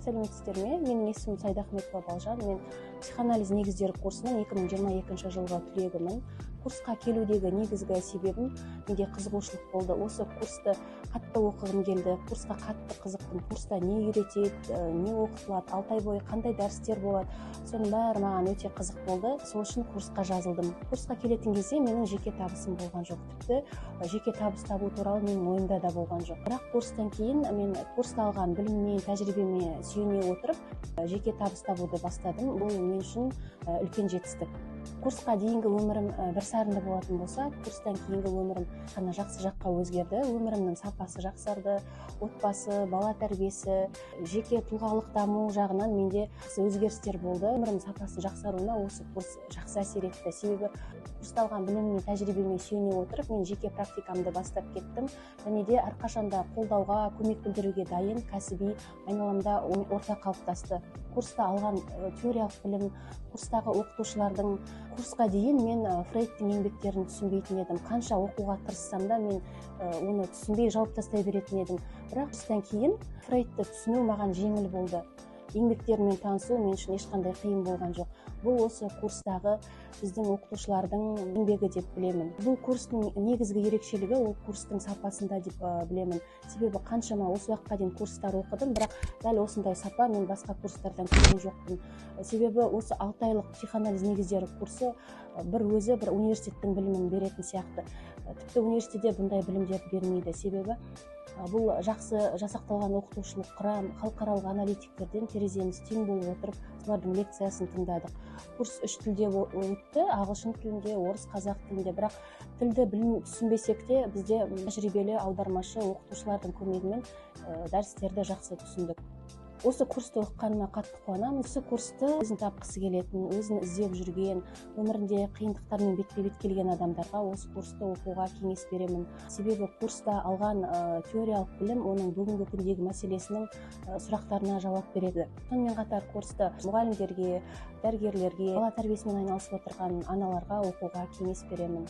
Сәлеметсіздер ме? Менің есімім Сайдахметова Балжан. Мен психоанализ негіздері курсының 2022 жылғы түлегімін. Курсқа келудегі негізгі себебім менде қызығушылық болды. Осы курсты қатты оқығым келді, курсқа қатты қызықтым. Курста не үйретеді, не оқытылады, 6 ай бойы қандай дәрістер болады, соның бәрі маған өте қызық болды. Сол үшін курсқа жазылдым. Курсқа келетін кезде менің жеке табысым болған жоқ, тіпті жеке табыс табу туралы менің ойымда да болған жоқ. Бірақ курстан кейін мен курста алған біліміме, тәжірибеме сүйене отырып, жеке табыс табуды бастадым. Бұл мен үшін үлкен жетістік. Курсқа дейінгі өмірім бір сарынды болатын болса, курстан кейінгі өмірім қана жақсы жаққа өзгерді. Өмірімнің сапасы жақсарды, отбасы, бала тәрбиесі, жеке тұлғалық даму жағынан менде жақсы өзгерістер болды. Өмірімнің сапасы жақсаруына осы курс жақсы әсер етті. Себебі курста алған біліміме, тәжірибеме сүйене отырып, мен жеке практикамды бастап кеттім. Және де әрқашанда қолдауға, көмек білдіруге дайын кәсіби айналамда орта қалыптасты. Курста алған теориялық білім, курстағы оқытушылардың, курсқа дейін мен Фрейдтің еңбектерін түсінбейтін едім. Қанша оқуға тырыссам да, мен оны түсінбей жауып тастай беретін едім. Бірақ курстан кейін Фрейдті түсіну маған жеңіл болды. Еңбектерімен танысу мен үшін ешқандай қиын болған жоқ. Бұл осы курстағы біздің оқытушылардың еңбегі деп білемін. Бұл курстың негізгі ерекшелігі ол курстың сапасында деп білемін. Себебі қаншама осы уақытқа дейін курстар оқыдым, бірақ дәл осындай сапа мен басқа курстардан көрген жоқпын. Себебі осы 6 айлық психоанализ негіздері курсы бір өзі бір университеттің білімін беретін сияқты. Тіпті университетте бұндай білімдерді бермейді. Себебі бұл жақсы жасақталған оқытушылық құрам, халықаралық аналитиктерден тереземіз тең болып отырып, солардың лекциясын тыңдадық. Курс 3 тілде өтті, ағылшын тілінде, орыс, қазақ тілінде. Бірақ тілді түсінбесек те, бізде тәжірибелі аудармашы оқытушылардың көмегімен дәрістерді жақсы түсіндік. Осы курсты оқығаныма қатты қуанамын. Осы курсты өзін тапқысы келетін, өзін іздеп жүрген, өмірінде қиындықтармен бетпе-бет келген адамдарға осы курсты оқуға кеңес беремін. Себебі курста алған теориялық білім оның бүгінгі күндегі мәселесінің сұрақтарына жауап береді. Сонымен қатар курсты мұғалімдерге, дәрігерлерге, бала тәрбиесімен айналысып отырған аналарға оқуға кеңес беремін.